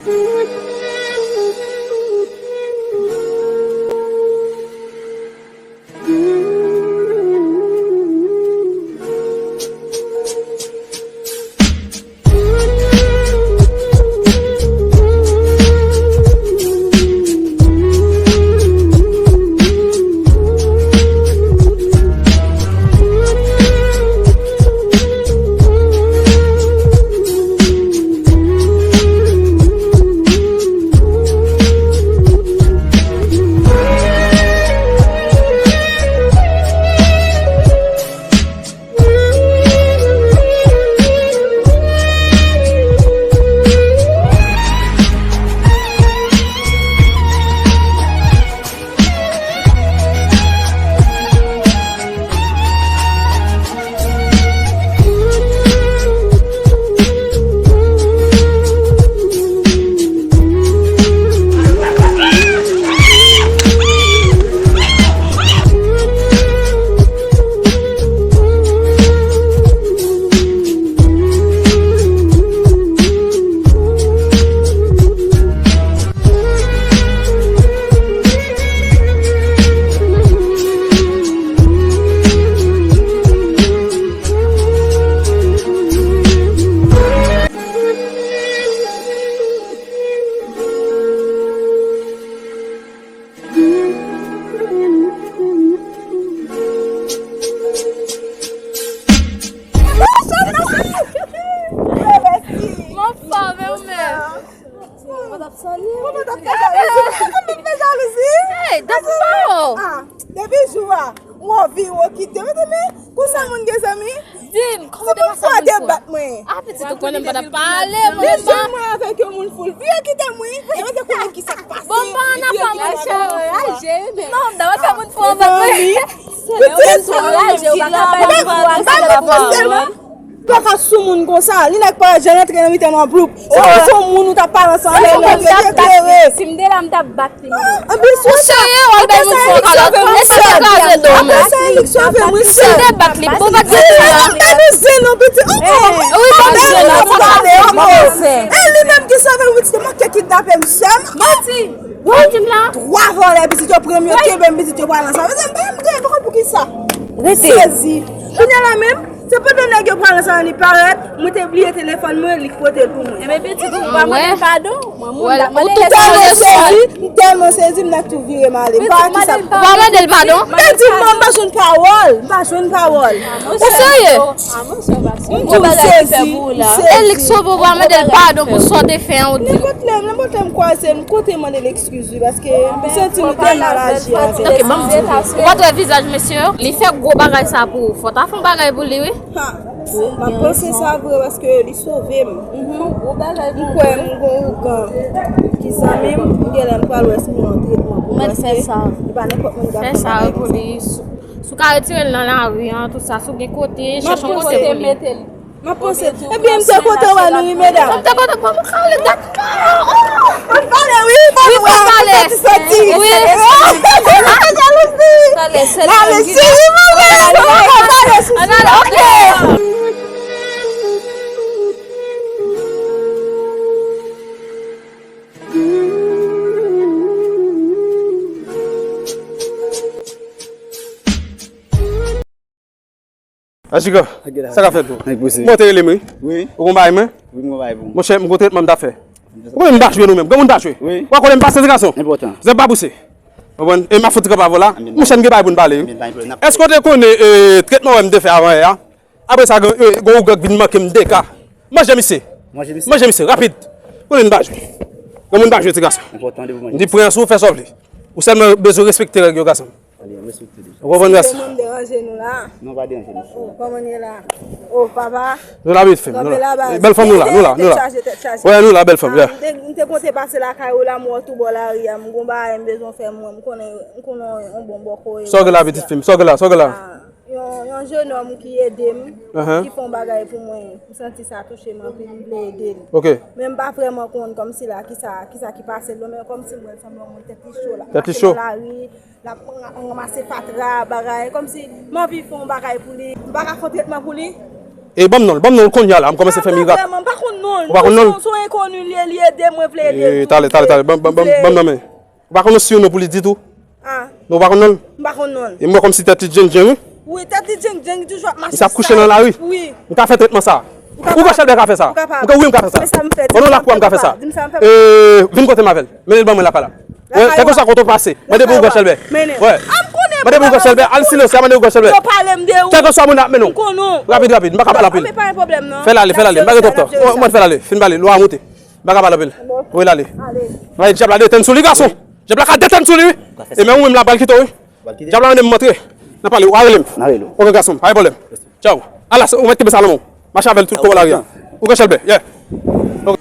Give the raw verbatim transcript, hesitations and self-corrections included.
Mwen fò, men ou menm. Kòman t ap salye? Kòman t ap fè jalouzi? Kòman t ap fè jalouzi? Hey, dat pa. Ah, depi jou a, ou anvi, ou kite. Mwen tande, konsa moun gen zanmi? Di m, kòman te pase moun fò? Debat mwen. Ah, pitit, ou konnen m pa t ap pale, mwen. Depi mwen avèk yon moun full, vire kite mwen. E mwen te konnen ki sa k pase. Bon, bon, ann afè mwen, cheri. Non, m ta fè moun fò anba mwen. Pitit, ban m pouse l. Pa ka sou moun konsa. Li nèk pa jan antre nan mitan nou an bloup. Se yon moun ou t ap pale ansanm avè l, ou te klere. Si m te la, m t ap bat li. Anplis, ou serye, w al bay moun fò kalòt. Èske w kraze do w menm? Apre sa, Elik sove mwen. Si m te bat li, bon, bat li. Ou pa bezwen non, pitit. Wi, pa bezwen non, fò kalòt. E li menm ki sove mwen, pitit, te manke kidnape m sèm. Manti. Ou di m la? Twa vòlè pitit yo pran m, yo kenbe m, pitit yo pral ansanm. Mezanmi, m pa konn pou ki sa. Rete. Sezi. Kounye a la menm, se pandan nèg yo pral ansanm li parèt, mwen te bliye telefòn mwen, li k pote l pou mwen. Enben pitit, ou pa mande l padon? Mwen, mwen, m ap mande l padon. M tèlman sezi, m tèlman sezi, m nèk tou vire m ale. M pa ki sa. Ou pa mande l padon? M te di, m pa jwenn pawòl, m pa jwenn pawòl. Ou serye? M di w sezi, m sezi. Elik sove w, pa mande l padon pou sa w te fè an, ou di. Nenpòt lè, nenpòt lè m kwaze l, m kontan mande l eskiz, wi, paske m santi m te mal aji avè l. Ok, ban m di w. Ou pa t wè vizaj mesye yo? Li fè gwo bagay sa pou ou. Fò w ta fè yon bagay pou li, wi. Ha, m ap panse sa vre, paske li sove m. M kwè m gon ougan ki zanmi m, m genlè m pral wè si m yon tretman pou, paske li pa nenpòt moun k ap fè bagay konsa. Si w ka retire l nan lari an, tout sa, si w gen kote, chèche yon kote pou li. M ap panse. Ebyen, m te kontan wè nou, wi, medam. M te kontan, bon, m ka ale dat. Fò n pale, wi, fò n pale. Wi. Jalouzi. Jalouzi, wi, mwen, fò n pale sou sa. Ok. Achika, sa k ap fèt ou? Bon, te rele m, wi. Wi. Ou gon bagay mwen? Wi, m gon bagay pou ou. Monchè, m gon tretman m ta fè. Ou konnen m pa jwe nou menm. Granmoun pa jwe. Wi. Ou pa konnen m pa santi gason. Enpòtan. Zèb pa pouse. Konprann? E m ap fout kanpe avè w la. Monchè, m gen bagay pou n pale, wi. Èske w te konnen, e, tretman wè m te fè avan yè a? Apre sa, gen, e, gon ougan k vin manke m de ka. Manje misye. Manje misye. Manje misye, rapid. Konnen m pa jwe. Granmoun pa jwe, ti gason. Enpòtan de pou manje. M di pran sou, fè sa w vle. Ou sèlman bezwen respekte règ yo, gason. Ou konprann, gason? Kòman m deranje nou la? Non, pa deranje nou. Oh, kòman n ye la? Oh, papa. Nou la, bèl fanm, nou la. Bèl fanm, nou la, nou la, nou la. Tèt chaje, tèt chaje. Wè, nou la, bèl fanm, yeah. M te, m te konte pase lakay ou la, m wè w tou bò lari a, m gon bagay m bezwen fè, mwen, m konnen, m konnen yon bon bòkò. Sa w gen la, pitit fi m? Sa w gen la? Sa w gen la? Yon, yon jenòm ki ede m, ki fè yon bagay pou mwen, m santi sa touche m anpil, m vle ede l. Ok. Men m pa vrèman konn kòmsi la, kisa, kisa ki pase l, men kòmsi m wè l sanble yon moun tèt li cho la. Tèt li cho. Mache nan lari, l ap ranmase fatra, bagay, kòmsi m anvi fè yon bagay pou li. M pa ka fè yon tretman pou li. E ban m non l, ban m non l kounye a la, m kòmanse fè mirak. Vrèman, m pa konn non l. Ou pa konn non l? Se yon enkoni li ye, li ede mwen, vle ede. E, talè, talè, talè, ban m non men. Ou pa konn non si yon non pou li ditou? Non, ou pa konn non l? M pa konn non l. E m wè kòmsi tèt li djeng djeng, wi. Wi, tèt li djeng djeng, li toujou ap mache. Misye ap kouche nan lari. Wi. M ka fè tretman sa. Ou ka fè. Ou Gòchèlbè ka fè sa. Ou kapab. M ka, wi, m ka fè sa. Ban non lakwa m ka fè sa. Vin kote m avè l. Mennen l ban mwen lakay la. Kèlkeswa kote w pase, mande pou Gòchèlbè. Wè. Mande pou Gòchèlbè, al Silosya, mande pou Gòchèlbè. Kèlkeswa moun ap mennen w. Rapid, rapid, m pa ka pale anpil. Fè l ale, fè l ale, m pa gen twòp tan. Mwen fè l ale, fin pale, lwa a moute. M pa ka pale anpil. Voye l ale. Ay, dyab la detenn sou li, gason. Dyab la ka detenn sou li, wi. E men ou menm la, pral kite w, wi. Dyab la mande m antre. N a pale, w a rele m. Ok, gason, pa gen pwoblèm. Tchaw. Ala, ou mèt kenbe sa nan men w. Mache avè l tout kote lari a. Ou Gòchèlbè, yeah. Ok.